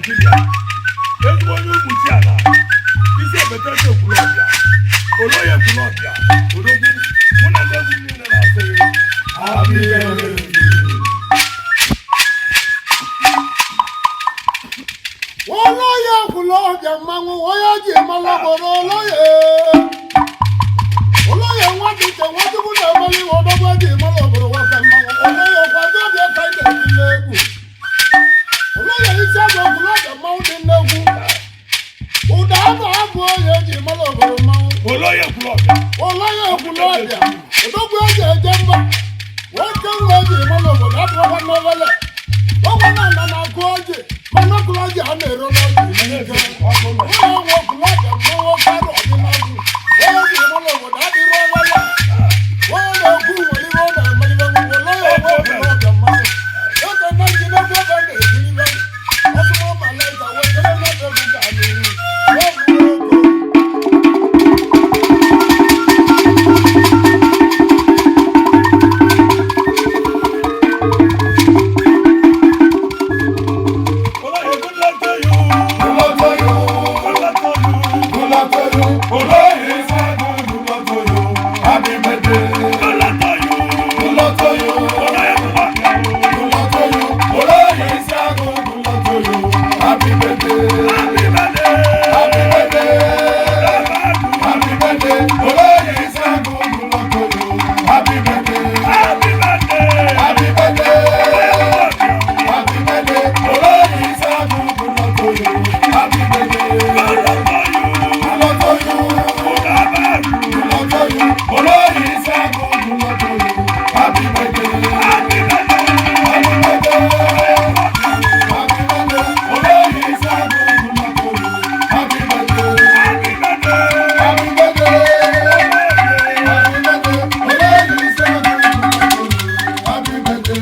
Naijiria, ezigbo onye Ugwuchi ala isi ebetete Ekwulọbịa, Oloye Ekwulọbịa, odogwu. Mụ na ndị egwu niile na-asị gị happy birthday to you. Olóyè Ekwulọbịa mmanwụ, onye ji mmanụ obodo. Olóyè, olóyè nwa dike nwa chukwu na-emeli iwe, odogwu eji mmanụ obodo, nwoke mmanwụ. Olóyè kwado bịa ka ị na-etile egwu. Olóyè isi agụ Ekwulọbịa mmanwụ dị nnegwu ụda abụ abụ onye eji mmanụ obodo mmanwụ. Oloye Ekwulọbịa. Olóyè Ekwulọbịa, odogwu eji eje mba, nwoke nwa eji mmanụ obodo abụrụkwa n'obele ọgwụ na na na-akụ ọjị, mana ọkụrụ ọjị a na-ero n'ọjị n'ike. Onye nwe Ekwulọbịa mmanwụ, oke arụ ọdịnagwu, onye ji mmanụ obodo adịrị obele. Onye na-ekwu nwere ibe ọ na-emelibe nwụwe. Olóyè nwe Ekwulọbịa mmanwụ oge na njide egwu ebe na-ekiribe ọtụmụ malaika wee kele n'ebe egwu ga n'ihu. Egwu ego. Oloye, good luck to you. Good luck to you. Good luck to you. Good luck to you. Olóyè Ṣẹ́gun, good luck to you. Happy birthday. Good luck to you. Good luck to you. Oloye Ekwulọbịa. Good luck to you. Olóyè Ṣẹ́gun, good luck to you. Happy birthday. Happy birthday. Happy birthday. Happy birthday. Olóyè Ṣẹ́gun, good luck to you. Happy birthday. Happy birthday. Happy birthday. Happy birthday. Olóyè Ṣẹ́gun, good luck to you. Happy birthday. Good luck to you. Good luck to you. Good luck to you. Olóyè Ṣẹ́gun, good luck to you. Happy birthday. Happy birthday. Happy birthday. Happy birthday. Olóyè Ṣẹ́gun, good luck to you. Happy birthday. Happy birthday. Happy birthday. Happy birthday. Olóyè Ṣẹ́gun, good luck to you. Happy birthday.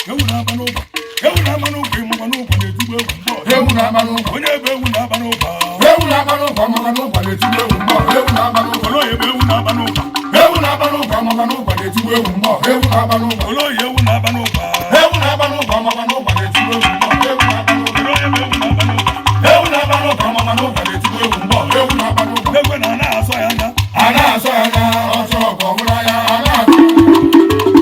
Ewu na-aba n'ụba, ewu na-aba n'ụba, ịmụkwa n'ụkwa na-etigbu ewu mgbe ọzọ. Ewu na-aba n'ụkwa. Onye ebe ewu na-aba n'ụba. Ewu na-aba n'ụkwa maka n'ụkwa na-etigbu ewu mgbọ. Ewu na-aba n'ụkwa. Olóyè ebe ewu na-aba n'ụba. Ewu na-aba n'ụkwa maka n'ụkwa na-etigbu ewu mgbọ. Ewu na-aba n'ụkwa. Olóyè, ewu na-aba n'ụba. Ewu na-aba n'ụkwa maka n'ụkwa na-etigbu ewu mgbọ. Ewu na-aba n'ụkwa. Olóyè ebe ewu na-aba n'ụba. Ewu na-aba n'ụkwa maka n'ụkwa na-etigbu ewu mgbọ. Ewu na-aba n'ụkwa. Egwe na anaghị asọ ya anya. A na-asọ ya anya ọsọ ka ọ bụrụ anya. A na-asọ ya anya.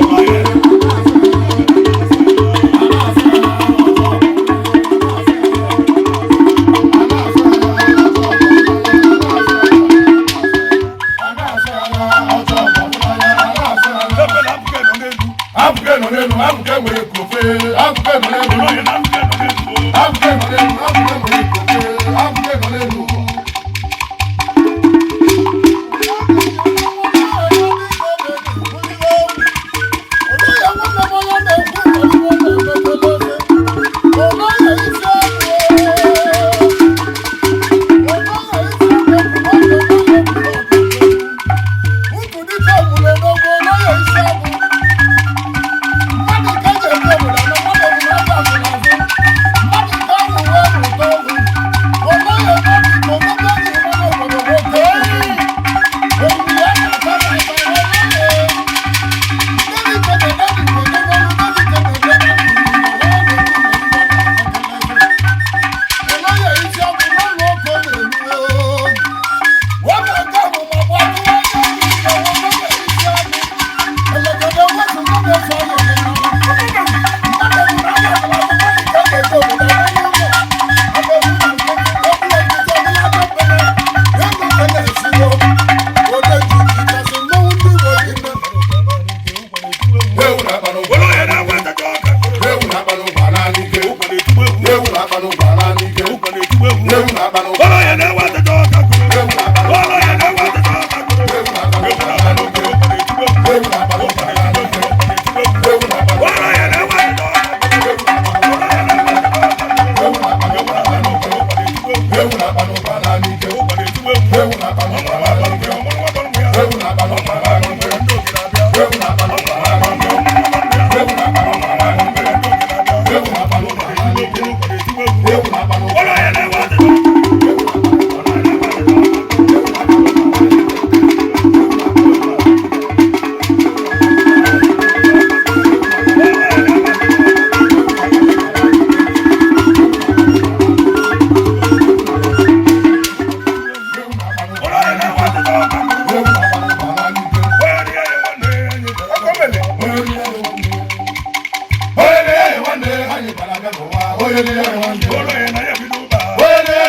Olóyè. Egwe na abụke nọ n'elu. Abụke nọ n'elu, abụke nwere kofe, abụke nọ n'elu. Olóyè na abụke nọ n'elu. Abụke nọ n'elu, abụke nwere kofe, abụke nọ n'elu. Ewu na-akpa n'ụkwa. Olóyè na-agwa ntacha ọka. Ewu na-akpa n'ụkwa naanị ike. Ụkwa na-etigbu ewu. Ewu na-akpa n'ụkwa naanị ike. Ụkwa na-etigbu ewu. Ewu na-akpa n'ụkwa. Olóyè na-agwa ntacha ọka. Ewu na-akpa n'ụkwa. Olóyè na-agwa ntacha ọka. Ewu na-akpa Ewu n'ụkwa na-aba naanị n'ụkwa. ike. Ụkwa na-etigbu ewu. Ewu na-akpa n'ụkwa naanị ike. Ụkwa na-etigbu ewu. Ewu na-akpa n'ụkwa. Olóyè na-agwa ntacha ọka. Ewu na-akpa n'ụkwa. Ewu na-akpa n'ụkwa naanị ike. Olóyè náà yẹ fi dùn bá. Olóyè,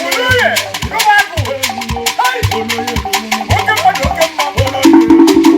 Olóyè, oke mmadụ, oke mma.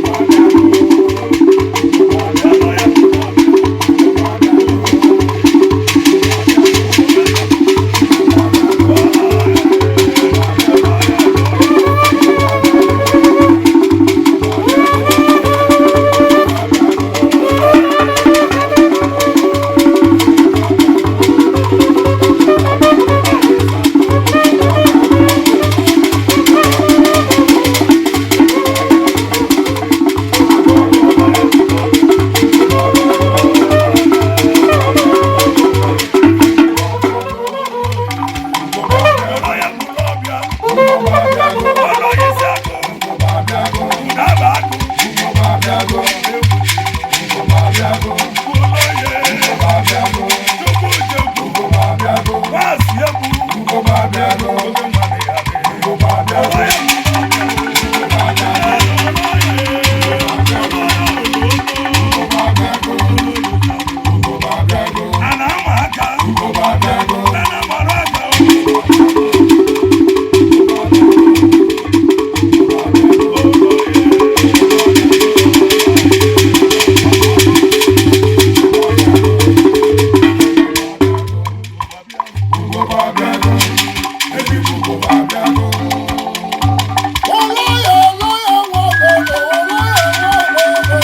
Olóyè, olóyè, wọlé, olóyè, wọlé.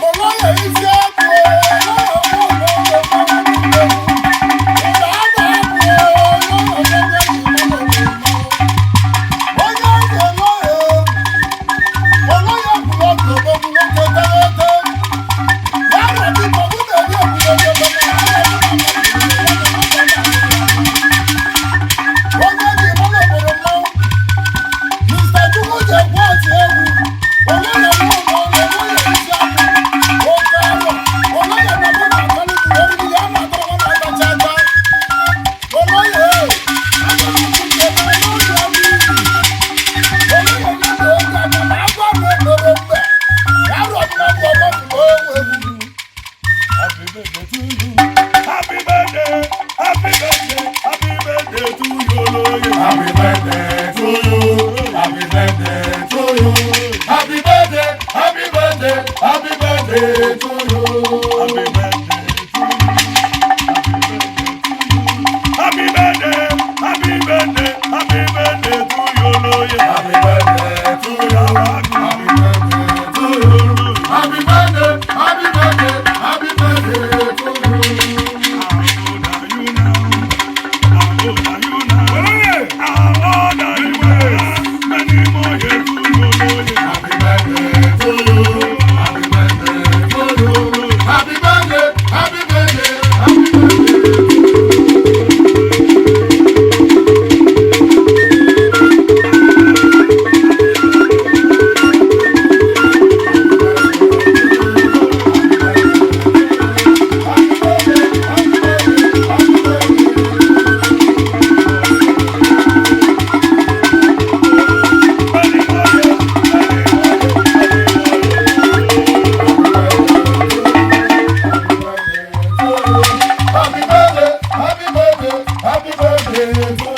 Olóyè isi agụ, olóyè, wọlé, olóyè, onye eze olóyè, olóyè kwuru ọdụ odogwu nwoke teghete. Ya na dịka ọ bụ na-eri obodo dị ebe onye ji mmanụ obodo mmanwụ. Mr. Chukwu ji ekwe oti egwu, olóyè nwụlọ, olóyè isi agụ, oke arọ, olóyè na mụ na akọlụ dị oriri ya ma atọrọ na atacha ata. Olóyè, agụ na ebe n'oge ọbụ ibi. Olóyè na na oge anya na agụ ama emere mbe. Ya rọ dị na mbụ ọgbọ bụ onwe egwu. Happy birthday to you. Happy birthday, happy birthday, happy birthday to you, Olóyè. Happy birthday to you. Happy birthday to you. Happy birthday, happy birthday, happy birthday to you. Happy birthday to you. Happy birthday, happy birthday, happy birthday to you, Olóyè. Happy birthday to you. Happy birthday to you. Happy birthday, happy birthday, happy birthday to you. How old are you now? How old are you now? How old are you now? Many more years to you, Olóyè. Happy birthday to you. Happy birthday to you. Happy birthday, happy birthday, happy birthday to you. Many more years, many more years, many more years. Happy birthday, happy birthday, happy birthday to